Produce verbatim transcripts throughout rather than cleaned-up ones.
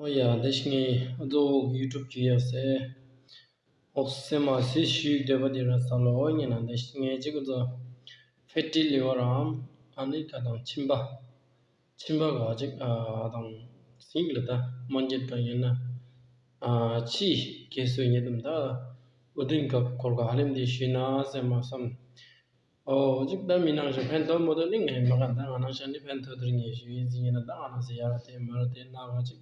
ཨོ་ཡ། བདེ་ཞིག་ངས་གཙོ་བོ་ཡུ་ཊུབ་ཀྱི་ཡ་སེ། ཨོ་སེ་མ་སི་ཞུས་བསྡད་པ་དེ་ར་ས་ལོ་ཉེ་ན་བདེ་ཞིག་ངས་ཅིག་གཙོ་ཕེ་ཊི་ལི་ཝར་རམ་ཨ་ནི་ཁ་དང་མཆིན་པ། མཆིན་པ་ག་ཅིག་ཨ་དང་སིང་ལ་ད་མོན་ཇེ་ད་ཡིན་ན་ཨ་ཕྱི་རྒྱལ་སོ་ཉེ་དམ་ད་ཨུ་དུན་ག་སྐོར་ག་ཧ་ལམ་དེ་ཞུས་ན་སེ་མ་བསམ། ཨོ་ཅིག་ད་མི་ནང་བཞིན་ཕན་ཐོགས་མོ་དོ་ནི་ངས་མ་ག་ད་ང་ནང་བཞིན་ནི་ཕན་ཐོགས་དེར་ངས་ཞུ་ཡིན་ཟིན་ཡིན་ན་ད་ང་ནང་ཟེ་ཡག་དེ་མ་ར་དེ་ན་ག་ཅིག་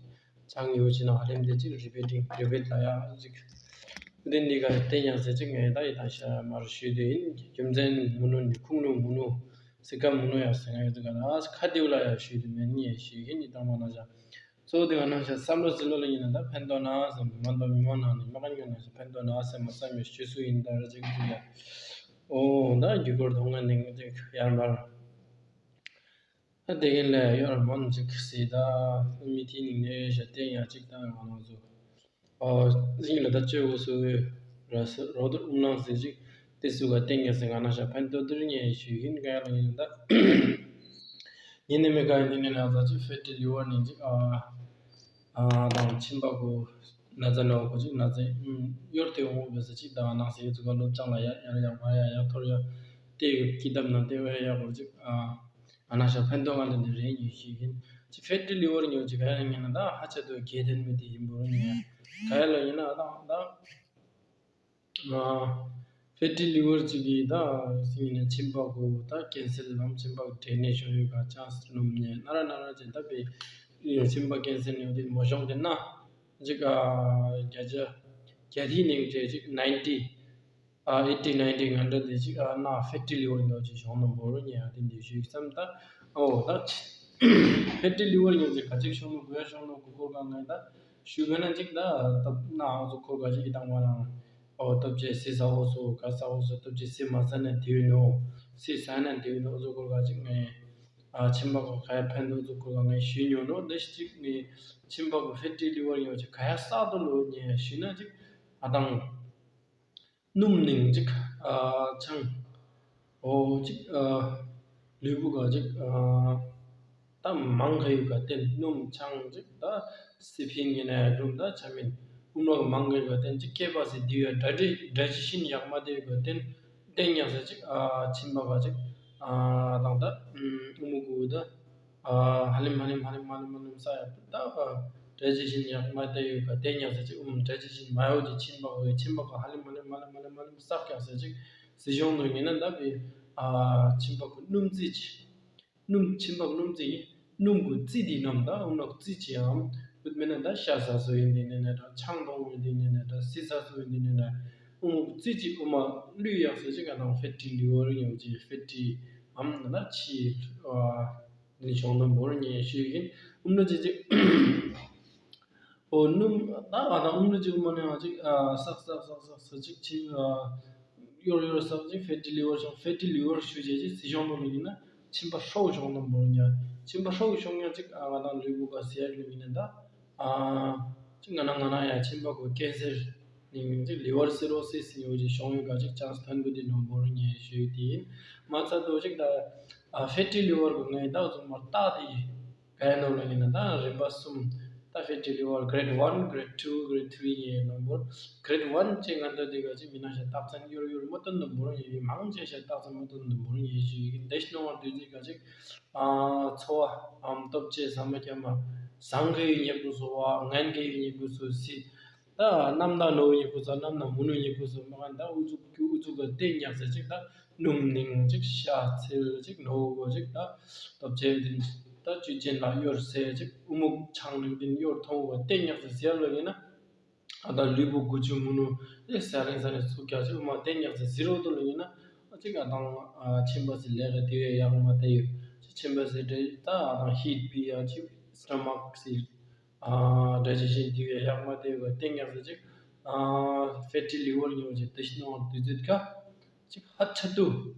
ཆང་ཡོད་ཅི་ན་ཧ་ལམ་དེ་ཅིག་རི་པི་ཊིང་རི་པི་ཊི་ལ་ཡ་ཅིག་དེ་འདི་ག་བསྟན་ཡང་ཟེ་ཅིག་ངས་ད་ཡི་ད་ཤ་མ་ར་ཞུ་དེ་ཡིན། རྒྱུ་མཚན་མུ་ནུ་ནི་ཁུང་ནུ་མུ་ནུ་སི་ཀ་མུ་ནུ་ཡ་སེ་ང་ཡོད་ཀ་ད་ཁ་དེའུ་ལ་ཡ་ཞུ་དེ་མེད་ནི་ཡ་ཞུ་ཡིན་ནི་ད་མ་ན་ཤ། གཙོ་བོ་དེ་ག་ནང་བཞིན་བསམ་བློ་ཟིན་ལོ་ལ་ཡིན་ན་ད་ཕན་ཐོགས་ན་ཟེར་མི་མ་འདོད་མི་མང་ནང་ནས་མ་ག་ཉོ་ན་ཟེར་ཕན་ཐོགས་ན་ཟེར་མ་བསམ་ཡོད་ཞུ་སུ་ཡིན་ད་ར་ཅིག་ཅིག་ཡ། ཨོ་ད་རྒྱུ་སྐོར་ཐོག་ང་ནས་ཅིག་ཡར་མར་ད་དེ་གིན་ལས་ཡོར་མོན་ཅིག་སི་ད་མི་ཐི་ནིང་ནས་ཞེ་བརྟན་ཡ་ཅིག་ད་ང་ནང་ཚོ། ཨོ་ཟིང་ལ་ད་ཅོ་གོ་སུ་ར་སུ་རོ་དུར་ཨུམ་ནང་ཟེར་ཅིག་དེ་སུ་ག་བསྟན་ཡ་ཟེར་ག་ན་ཤ་ཕན་ཐོགས་དུར་ཉེ་ཞུ་ཡིན་ག་ཡ་ལ་ཡིན་ད། ཉིན་ནས་མི་ག་ཡིན་དེ་ནས་ན་ཚ་ཅིག་ཕེ་ཊི་ལི་ཝར་ནི་ཅིག་ཨ་ཨ་དང་མཆིན་པ་གོ་ན་ཚ་ན་བ་གོ་ཅིག་ན་ཚ་ཡོར་དེ་འོང་བས་ཅིག་དང་ནང་སེ་ཚུ་ག་སློབ་སྦྱང་ལ་ཡ་ཡ་ཡ་མ་ཡ་ཡ་ཐོར་ཡ་དེ་ཡོད་ཀི་དམ་ན་དེ་བས་ཡ་གོ་ཅིག་ཨ་ང་ན་ཤ་ཕན་ཐོགས་ང་ལ་འདི་རེད་ཉོས་ཤིག་ཡིན། ཅི་ཕེ་ཊི་ལི་ཝར་ཉོ་ཅིག་ག་ཡ་ཡིན་ན་ད་ཧ་ཆ་དུ་གལ་ལྡན་མི་དེ་ཡིན་པོ་རུ་ཉོ་ཡ་ག་ཡ་ལ་ཡིན་ན་ད་ད། ཕེ་ཊི་ལི་ཝར་ཅིག་གིས་ད་སྲིད་ནས་མཆིན་པ་གོ་ད་ཀེན་སར་ནམ་མཆིན་པ་འདྲེས་ནས་བྱུང་ཡོད་ག་ཅང་སྣུམ་ནས་ན་ར་ན་ར་ཅན་ད་པའི་མཆིན་པ་ཀེན་སར་ནས་དེ་མ་བྱུང་དེ་ན་ཅིག་ག་བརྒྱ་ཆ་བརྒྱ་ཐིག་ནས་བྱས་ཅིག་ནའིན་ཊི་ཨ་ཨེ་ཊི་ནའིན་ཊི་ང་འདྲ་དེ་ཅིག་ཨ་ན་ཕེ་ཊི་ལི་ཝར་ཉོ་ཅིག་བྱུང་ན་འབོར་ཉེ་ཡ་དེ་འདི་ཞུས་བསམ་ད་ཨོ་ད་ཕེ་ཊི་ལི་ཝར་ཉོ་ཅིག་ག་ཅིག་བྱུང་ན་དགོས་ཡ་བྱུང་ན་གོ་སྐོར་ག་ང་ད་ཞུ་ག་ན་ཅིག་ད་ད་ན་ཨ་ཚོ་སྐོར་ག་ཅིག་ཡི་དང་བ་ན། ཨོ་སྟོབས་ཆེ་སི་ས་འོ་སོ་ག་ས་འོ་སོ་སྟོབས་ཆེ་སི་མ་ས་ན་དེའུ་ནོ། སི་ས་ན་དེའུ་ནོ་ཟོ་གོར་ག་ཅིག་ངས་ཨ་ཆིམ་པ་གོ་ག་ཡ་ཕན་ཐོགས་ཟོ་གོར་ག་ངས་ཞུས་ཉོ་ནོ་འདི་ཞིག་ངས་ཆིམ་པ་གོ་ཕེ་ཊི་ལི་ཝར་ཉོ་ཅིག་ག་ཡ་ས་དོ་ལོ་ཉེ་ཞུས་ན་ཅིག་ཨ་དང་སྣུམ་ནིང་ཅིག་ཨ་ཆང་། ཨོ་ཅིག་ཨ་ལུས་པོ་ག་ཅིག་ཨ་ད་མང་ག་ཡོད་ག་བརྟེན་སྣུམ་ཆང་ཅིག་ད་སི་ཕིན་ཡིན་ན་ཡང་རུམ་ད་ཆ་མིན་དབུ་མ་ག་མང་ག་ཡོད་ག་བརྟེན་ཅིག་སྐེད་པ་སི་དེ་ཡོད་ཌ་ཇི་ཌ་ཇི་ཤིན་ཡག་མ་དེ་ཡོད་ག་བརྟེན་བརྟེན་ཡག་ས་ཅིག་ཨ་ཕྱིན་པ་ག་ཅིག་ཨ་དང་ད་དབུ་མ་གུ་ད། ཧ་ལམ་ཧ་ལམ་ཧ་ལམ་ཧ་ལམ་ཧ་ལམ་ས་ཡ་ད་ཌ་ཇི་ཤིན་ཡག་མ་དེ་ཡོད་ག་དེ་ཉག་ས་ཅིག་ཨུམ་ཌ་ཇི་ཤིན་མ་ཡོད་ཀྱི་ཕྱིན་པ་ག་ཕྱིན་པ་ག་ཧ་ལམ་ཧ་ལམ་ཧ་ལམ་ཧ་ལམ་ཧ་ལམ་བསགས་ཀྱག་ས་ཅིག་སི་ཤོང་དུ་ཡིན་ན་ད་བི་ཕྱིན་པ་ག་སྣུམ་རྩི་ཅི་སྣུམ་ཕྱིན་པ་ག་སྣུམ་རྩི་ཡིན་སྣུམ་གུ་རྩི་དེ་རྣམས་ད་ཨུམ་ནག་རྩི་ཅི་ཡང་བུད་མེད་ན་ད་ཤ་ཟ་སུ་ཡིན་དེ་ནས་ན་ད་ཆང་འཐུང་ཡིན་དེ་ནས་ན་ད་སི་ཟ་སུ་ཡིན་དེ་ནས་ན་ཨུམ་རྩི་ཅི་ཨུ་མ་ལུས་ཡག་ས་ཅིག་ག་དང་ཕེ་ཊི་ལི་ཝར་ཡོད་ཅི་ཕེ་ཊི་ཨམ་ན་ན་ཆི། འདི་བྱུང་ན་འབོར་ཉེ་ཤོས་ཡིན། ཨུམ་ལོ་ཅི་ཅིག་ཨོ་སྣུམ་ད་ང་དང་ཨུམ་ལོ་ཅིག་མ་ནས་ང་ཅིག་ཨ་སག་སག་སག་སག་ས་ཅིག་ཅིག་ཨ་ཡོར་ཡོར་སག་ཅིག་ཕེ་ཊི་ལི་ཝར་བྱུང་ཕེ་ཊི་ལི་ཝར་ཞུ་བྱས་ཅིག་སི་བྱུང་ན་ལོ་ཡིན་ན་མཆིན་པ་ཧྲོག་བྱུང་ན་འབོར་ཉེ་མཆིན་པ་ཧྲོག་བྱུང་ཡང་ཅིག་ཨ་ང་དང་ལུས་པོ་ག་སི་ཡར་ལུས་ཡིན་ན་ད། ཨ་ཅིག་ང་ན་ང་ན་ཡ་ཆེན་པ་གོ་ཀེན་སར་ནི་ཅིག་ལི་ཝར་སི་རོ་སིས་ཡོད་ཅིག་བྱུང་ཡོད་ག་ཅིག་ཅང་སི་ཐན་པོ་དེ་ནོ་འབོར་ཉེ་ཞུས་དེ་ཡིན། མ་ཚད་དོ་ཅིག་ད་ཨ་ཕེ་ཊི་ལི་ཝར་གོ་ངའི་ད་ཚོ་མར་ལྟ་དེ་ག་ཡ་ནོ་ལ་ཡིན་ན་ད་རིམ་པ་གསུམ་ད་ཕེ་ཊི་ལི་ཝར་གྲེ་ཌི་ཝན་གྲེ་ཌི་ཊུ་གྲེ་ཌི་ཐི་རི་ཡིན་ནོ་འབོར་གྲེ་ཌི་ཝན་ཅིག་ང་ད་དེ་ག་ཅིག་མི་ན་ཤ་རྟགས་མཚན་ཡོར་ཡོར་མ་སྟོན་ནོ་འབོར་ཉེ་མང་ཆེ་ཤ་རྟགས་མཚན་མ་སྟོན་ནོ་འབོར་ཉེ་ཞུས་ཡིན་དེ་ཤ་ནོ་བར་དུས་ཅིག་ག་ཅིག་ཨ་འཚོ་བའམ་སྟོབས་ཆེ་ཟ་མ་ཁྱམ་མ་ཟངས་ཀྱི་ཡོད་ཉེ་པོ་སོ་བ་ངན་གྱི་ཡོད་ཉེ་པོ་སོ་སི། ད་གནམ་ད་ནོ་ཡོད་ཉེ་པོ་སོ་གནམ་ན་མུ་ནུ་ཡོད་ཉེ་པོ་སོ་མ་ག་ད་ཨུ་ཚུགས་ཀྱི་ཨུ་ཚུགས་ག་བརྟེན་ཉག་ཟེར་ཅིག་ད་སྣུམ་ནིང་ཅིག་ཤ་ཚིལ་ཅིག་ནོ་གོ་ཅིག་ད་སྟོབས་ཆེ་དེ་ད་བཅུད་ཅན་ལ་གཡོར་ཟེར་ཅིག་ཨུ་མུག་ཆང་ནིང་དེ་གཡོར་ཐོང་གོ་བརྟེན་ཉག་ཟེར་ཟེར་ལོ་ཡིན་ན། ཨ་ད་ལུས་པོ་དགུ་བཅུ་མུ་ནུ་ཨེ་ས་རིང་ས་རིང་ཚུགས་ཀྱག་ཅིག་མ་བརྟེན་ཉག་ཟེར་ཟི་རོ་དུ་ལ་ཡིན་ན་ཨ་ཅིག་ཨ་དང་ཨ་མཆིན་པ་ཟེར་ལས་ཀ་དེ་བས་ཡག་མ་དེ་ཡོད་ཅིག་མཆིན་པ་ཟེར་དེ་ད་ཨ་དང་ཧིད་པི་ཡ་ཅིག་སི་ཊ་མག་ཟེར་ཨ་ཌའི་ཇེ་ཤན་དེ་བས་ཡག་མ་དེ་བས་བརྟེན་ཉག་ཟེར་ཅིག་ཨ་ཕེ་ཊི་ལི་ཝར་ཉོ་ཅིག་དེ་ཤི་ནོ་དུས་ཚོད་ཀ་ཅིག་ཧ་ཆ་དུ་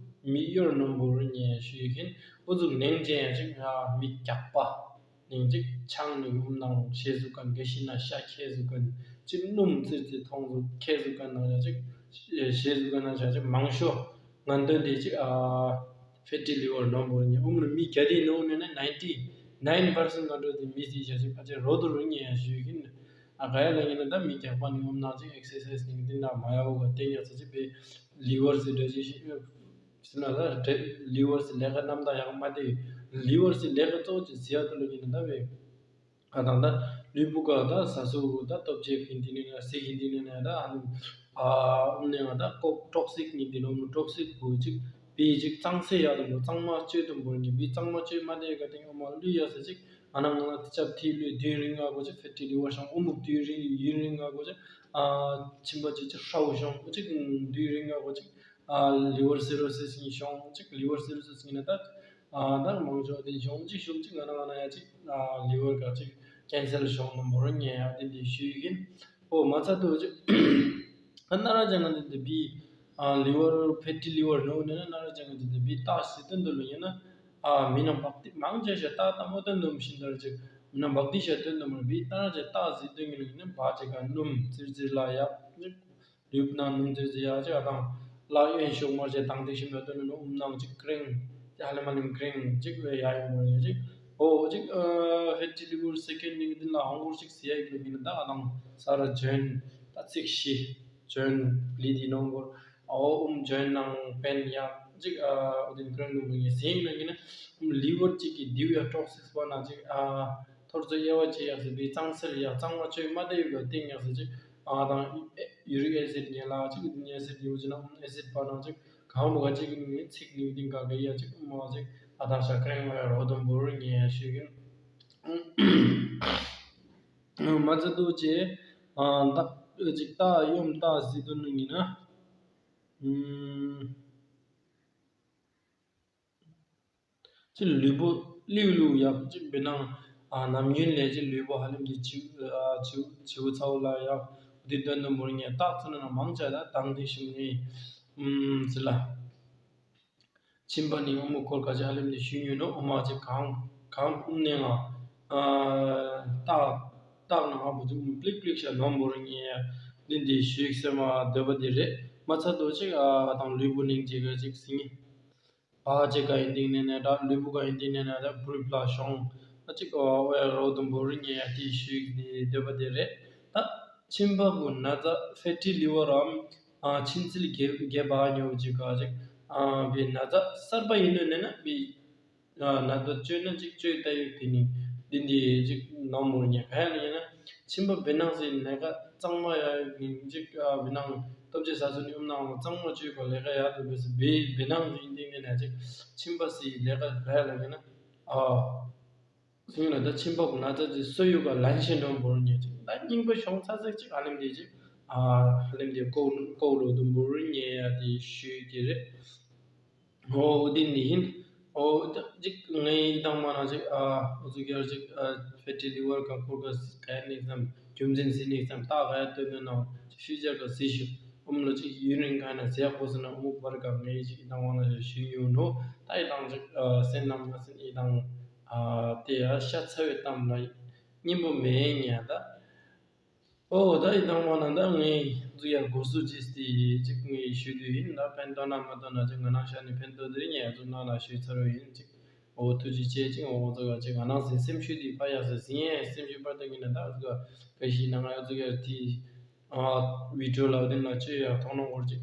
མི་གཡོར་ནོ་འབོར་ཉེ་ཞུས་ཡིན། ཨུ་ཚུགས་ནེང་ཅན་ཡ་ཅིག་ང་མི་རྒྱགས་པ། ནིང་ཅིག་ཆང་ནི་ངུམ་ནང་ཤེས་སུ་ཀན་གེ་ཤི་ན་ཤ་ཁྱེ་སུ་ཀན་ཅིག་སྣུམ་ཙིར་ཙིར་ཐོང་སུ་ཁྱེ་སུ་ཀན་ནང་ཡ་ཅིག་ཤེས་སུ་ཀན་ནང་ཤ་ཅིག་མང་ཤོས་ང་འདོན་དེ་ཅིག་ཨ་ཕེ་ཊི་ལི་ཝར་ནོ་འབོར་ཉེ་ཨུམ་ལ་མི་ག་དེ་ནོ་ནི་ན་ནའིན་ཊི་ནའིན་པར་སེན་ང་འདོན་དེ་མི་སི་ཤ་ཅིག་ཕ་ཅིག་རོ་དུ་རུ་ཉེ་ཡ་ཞུས་ཡིན། ཨ་ག་ཡ་ལ་ཡིན་ན་ད་མི་རྒྱག་པ་ནི་ངོམ་ན་ཅིག་ཨེག་སར་སའི་ནི་འདི་ན་མ་ཡ་བོ་ག་སྟེང་ཡ་ཚ་ཅིག་པའི་ལི་ཝར་སི་འདྲ་ཅིག་ཤི་སི་ན་ད་ལི་ཝར་སི་ལས་ཀ་རྣམ་དག་ཡང་མ་དེ་ལི་ཝར་སི་ལས་ཀ་གཙོ་བོ་ཅིག་ཟི་ཡ་དུ་ལ་ཡིན་ན་ད་བའི། ཨ་དང་ད་ལུས་པོ་ག་ད་ཟ་སུ་ད་སྟོབས་ཆེ་གི་འདི་ནི་ན་སི་གི་འདི་ནི་ན་ད་ཨ་ནི་ཨ་ཨུམ་ནི་ང་ད་ཀོག་ཀྲོག་སིག་ནི་འདི་ནོ་མོ་ཀྲོག་སིག་བུ་ཅིག་བི་ཅིག་གཙང་སེ་ཡ་དུ་མོ་གཙང་མ་བཅོས་དུ་འབོར་ནི་བི་གཙང་མ་བཅོས་མ་དེ་ག་དེ་ཨོ་མ་ལུས་ཡ་ས་ཅིག་ཨ་ན་ང་ལ་ཅབ་ཐི་ལུས་དུས་རིང་ང་གོ་ཅིག་ཕེ་ཏི་ལི་ཝར་ཤང་ཨོ་མུག་དུས་རིང་ཡུན་རིང་ང་གོ་ཅིག་ཨ་ཆིམ་པ་ཅིག་ཅིག་ཧྲའུ་ཤང་གོ་ཅིག་དུས་རིང་ང་གོ་ཅིག་ཨ་ལི་ཝར་སི་རོ་སིས་ནི་ཤང་ཅིག་ལི་ཝར་སི་རོ་སིས་ནི་ན་ད། ཨ་ད་མང་ཚོགས་དེ་གཞུང་གཅིག་གཞུང་གཅིག་ང་ན་ང་ན་ཡ་གཅིག་ཨ་ལི་ཝར་ག་གཅིག་ཀེན་སལ་བྱུང་ན་མོ་རུ་ཉེ་ཡ་དེ་འདི་ཞུས་ཡིན། ཨོ་མ་ཚ་དུ་གཅིག་ཨ་ན་ར་ཅང་ང་འདི་འདི་བི་ཨ་ལི་ཝར་ཕེ་ཏི་ལི་ཝར་ནོ་ནི་ན་ན་ར་ཅང་ང་འདི་འདི་བི་ཏག་སི་དོན་དུ་ལུ་ཡིན་ན་ཨ་མི་ནང་བག་ཏི་མང་ཆེ་ཤ་ཏག་ཏག་མོ་དོན་དུ་མི་ཤིན་དར་ཅིག་མི་ནང་བག་ཏི་ཤ་དོན་དུ་མོ་བི་ཏག་ཅེ་ཏག་སི་དོན་ཡིན་ན་བ་ཅེ་ག་སྣུམ་ཙིར་ཙིར་ལ་ཡ་གཅིག་ལུས་ནང་ནུམ་ཙིར་ཙིར་ཡ་ཅིག་ཨ་དང་། ལག་གཡོན་ཤུགས་མར་བྱས་དང་ཐིག་ཤིམ་ལ་སྟོན་ནས་ནུ་ཨུམ་ནང་ཅིག་ཀྲིང་། ཅིག་ཧ་ལས་མ་ནིང་ཀྲིང་ཅིག་བས་ཡ་ཡོང་བར་ཡ་ཅིག་ཨོ་ཅིག་ཧེ་ཏི་ལི་ཝར་སེ་ཀེན་ནིང་དིན་ལ་ཧོང་གུར་ཅིག་སི་ཡ་ཡིག་ལ་མིན་ད་ཨ་དང་ས་ར་ཇོན་ད་ཚིག་ཤི་ཇོན་ལི་དི་ནོང་གོར་ཨོ་ཨུམ་ཇོན་ནང་པན་ཡ་ཅིག་ཨོ་དིན་ཀྲིང་ནུ་མི་ངེ་སེང་ན་གི་ན་ཨུམ་ལི་ཝར་ཅིག་གི་དིའུ་ཡ་ཀྲོག་སིག་པ་ན་ཅིག་ཨ་ཐོར་ཚོ་དབྱེ་བ་ཅིག་ཡག་སི་བི་གཙང་སེལ་ཡ་གཙང་མ་བཅོས་མ་དེ་ཡོད་པ་སྟེང་ཡག་སི་ཅིག་ཨ་དང་ཡུ་རིག་ཨེ་སིད་ཉེ་ལ་ཅིག་ཨེ་སིད་ཡོད་ཅི་ན་ཨེ་སིད་པ་ན་ཅིག་གང་མོ་ག་ཅིག་ནི་ཚིག་ནི་ཏིང་ག་ག་ཡ་ཅིག་མོ་ཅིག་ཨ་དང་ཤ་ཀྲེང་བ་རོ་དུམ་བུར་ཉེ་ཤེས་ཀྱིན་མ་ཚ་དུ་ཅེ་ཨ་ད་ཅིག་ད་ཡོམ་ད་སི་དུ་ནི་ན་ཨུམ། ཅིག་ལུས་པོ་ལིའུ་ལིའུ་ཡག་ཅིག་བེ་ནང་ཨ་ནམ་རྒྱུན་ལས་ཅིག་ལུས་པོ་ཧ་ལམ་གྱི་བྱིའུ་ཨ་བྱིའུ་བྱིའུ་ཚ་བོ་ལ་ཡག་འདི་དོན་དུ་མོར་ངས་རྟགས་ཚུ་ན་མང་ཆ་ད་དང་དེ་ཞིམ་ངེས་ཨུམ་ཟི་ལ། ཁྱིམ་པ་ནི་ཨོ་མོ་སྐོར་ག་ཅིག་ཧ་ལམ་གྱི་ཤུལ་ཉོས་ནོ་ཨོ་མ་ཅིག་གང་གང་ཨུམ་ནས་ང་ཨ་རྟགས་རྟགས་ན་ང་བུ་ཚུ་ཨུམ་པླིག་པླིག་ཤ་ནོམ་མོར་ངས་འདི་འདི་ཞུས་སེ་མ་འདོད་པ་འདི་རེད་མ་ཚ་དོ་ཅིག་ཨ་དང་ལུས་པོ་ནིང་ཅིག་ག་ཅིག་སིང་ངེ། བ་ཅིག་ག་ཡིན་ཏིང་ནས་ནས་ད་ལུས་པོ་ག་ཡིན་ཏིང་ནས་ནས་ད་བུ་རི་པ་ལ་ཤོང་ཨ་ཅིག་ཨོ་ཨོ་ཡ་རོ་དུམ་བུ་རི་ཉེ་ཡ་ཏི་ཤུག་དི་འདོད་པ་དེ་རེད་ད། མཆིན་པ་གུ་ན་ཚ་ཕེ་ཏི་ལི་ཝར་རམ་ཨ་མཆིན་ཚིལ་རྒྱས་རྒྱས་པ་ཉོ་ཅིག་ག་ཅིག་ཨ་བི་ན་ཚ་གསར་པ་ཡིན་ནོ་ནས་ན་བི་ཨ་ན་ཚ་བཅོས་ན་ཅིག་བཅོས་ལྟ་ཡུག་དེ་ནི་འདི་འདི་ཅིག་ནོར་མོར་ཉེ་ག་ཡ་ལ་ཡིན་ན། མཆིན་པ་བེ་ནང་སི་ནད་ཀ་གཙང་མ་ཡ་ཡིན་ཅིག་ཨ་བེ་ནང་སྟོབས་ཆེ་ས་སུ་ནི་ཨུམ་ནང་གཙང་མ་བཅོས་པ་ལས་ཀ་ཡག་ཏུ་བེ་སི་བེ་བེ་ནང་སི་ཡིན་ཏིང་ནས་ན་ཅིག་མཆིན་པ་སི་ལས་ཀ་ར་ལ་ཡིན་ན་ཨ་སུ་ཡིན་ན་ད་མཆིན་པ་གུ་ན་ཚ་ཅིག་སོ་ཡུ་ག་ལན་ཤེ་འགྲོ་འབོར་ཉེ་ཅིག་ད་སྙིང་པོ་ཤོང་ཚ་ཚ་ཅིག་ཨ་ལེམ་དེ་ཅིག་ཨ་ལེམ་དེ་ཀོ་ཀོ་རོ་དུ་འབོར་ཉེ་ཡ་དེ་ཞུས་ཀྱི་རེད། ཨོ་འོ་དེ་ནི་ཡིན། ཨོ་ད་ཅིག་ངའི་དང་མ་ན་ཅིག་ཨ་ཨོ་ཙུ་གྱར་ཅིག་ཨ་ཕེ་ཏི་ལི་ཝར་ག་ཁོར་ག་ག་ནི་ཙམ་རྒྱུ་མཚན་སི་ནི་ཙམ་ཏག་ག་ཡ་སྟོན་ནི་ནང་ཕྱི་རྒྱལ་ག་སི་ཞུ་ཨོམ་ལོ་ཅིག་ཡུན་རིང་ག་ན་ཟས་ཁོ་སི་ན་ཨོ་བར་ག་ངའི་ཅིག་དང་མ་ན་ཅིག་ཞུ་ཡོད་ནོ་ད་ཡི་དང་ཅིག་ཨ་སེམས་ནང་མ་སེམས་ཡི་དང་ཨ་དེ་ཡ་ཤ་ཚ་བའི་གཏམ་ལ་སྙིང་པོ་མེད་ཉ་ད། ཨོ་ད་ཡི་དང་བ་ན་ད་ངས་ཙུ་ཡ་གོ་སུ་ཇིས་ཏི་ཅིག་ངས་ཞུ་དུས་ཡིན་ད་ཕན་ཐོགས་ན་མ་ཐོགས་ན་ཅིག་ང་ནང་ཤ་ནི་ཕན་ཐོགས་དེ་ངས་ཙུ་ནང་ལ་ཞུ་ཚར་བ་ཡིན་ཅིག་ཨོ་ཐུགས་རྗེ་ཆེ་ཅིག་ཨོ་ཙུ་ག་ཅིག་ང་ནང་སེམས་ཤུགས་དེ་ཕ་ཡག་སེ་ཟིན་ཡས་སེམས་ཤུགས་པར་དུ་ངས་ན་ད་ཙུ་ག་ག་ཤི་ན་ང་ཡ་ཙུ་ཡ་དེ་ཨ་བི་ཌིའོ་ལ་དེ་ན་ཅི་ཡ་མཐོང་ན་འོར་ཅིག་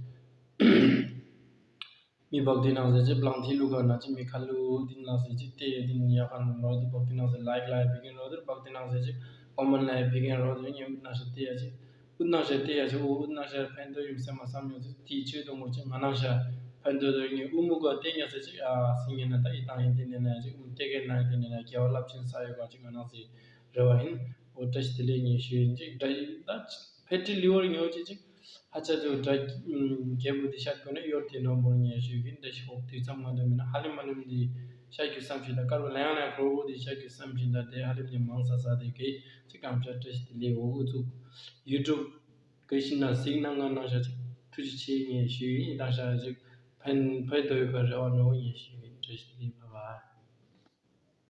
མི་བག་དེ་ནང་ཟེར་ཅིག་བླང་ཐི་ལུ་ག་ན་ཅིག་མི་ཁ་ལུ་དེ་ནང་ཟེར་ཅིག་དེ་ཡ་དེ་ནི་ཡ་ཁ་ནང་རོ་དེ་བག་དེ་ནང་ཟེར་ལའིག་ལའིག་བི་གན་རོ་དེ་བག་དེ་ནང་ཟེར་ཅིག་ཀོ་མན་ལའིག་བི་གན་རོ་དེ་ཉེ་འུ་ན་ཤ་དེ་ཡ་ཅིག་འུ་ན་ཤ་དེ་ཡ་ཅིག་འུ་འུ་ན་ཤ་ཕན་ཐོགས་ཡོད་སེམས་མ་བསམ་ཡོད་ཅིག་དེ་ཆོས་དུ་ངོ་ཅིག་ང་ན་ཤ་ཕན་ཐོགས་དོ་ཉེ་འུ་མུ་ག་དེ་ཉ་ཟེར་ཅིག་ཨ་སི་ཉེ་ན་ད་ཡི་དང་ཡིན་དེ་ནེ་ན་ཅིག་འུ་དེ་གན་ན་དེ་ནེ་ན་རྒྱལ་བ་རླབས་ཆེན་ས་ཡོད་ག་ཅིག་ང་ན་ཟེར་རེ་བ་ཡིན། འོ་བཀྲ་ཤིས་བདེ་ལེགས་ཉེ་ཞུ་ཡིན་ཅིག་འདྲ་ཡིན་ད། ཕེ་ཏི་ལི་ཝར་ཉོ་ཅི་ཅིག་ཧ་ཅ་ཅོ་དྲ་རྒྱལ་པོ་དེ་ཤ་ཀོ་ནས་གཡོར་དེ་ནོ་མོར་ཉེ་ཞུ་གིན་དེ་ཤོག་དུས་ཙམ་མ་དུ་མིན་ན་ཧ་ལེ་མ་ལེམ་དེ་ཤ་རྒྱུ་བསམ་ཞིག་དང་དཀར་པོ་ལ་ཡང་ན་གོར་པོ་དེ་ཤ་རྒྱུ་བསམ་ཞིག་དང་དེ་ཧ་ལེམ་དེ་མང་ས་ས་དེ་གི་ཅིག་གམ་ཅ་བཀྲ་ཤིས་བདེ་ལེགས་འོ་འུ་ཚུགས་ཡུ་ཊུབ་གི་ཤིན་ན་གཟིགས་ན་ང་ནང་ཤ་ཅིག་ཐུགས་རྗེ་ཆེ་ཉེ་ཞུ་ཡིན་དང་ཤ་ཅིག་ཕན་ཕན་ཐོགས་ཡོད་པ་རེ་བ་ནོ་ཉེ་ཞུ་གིན་བཀྲ་ཤིས་བདེ་ལེགས། བྷའི་བྷའི།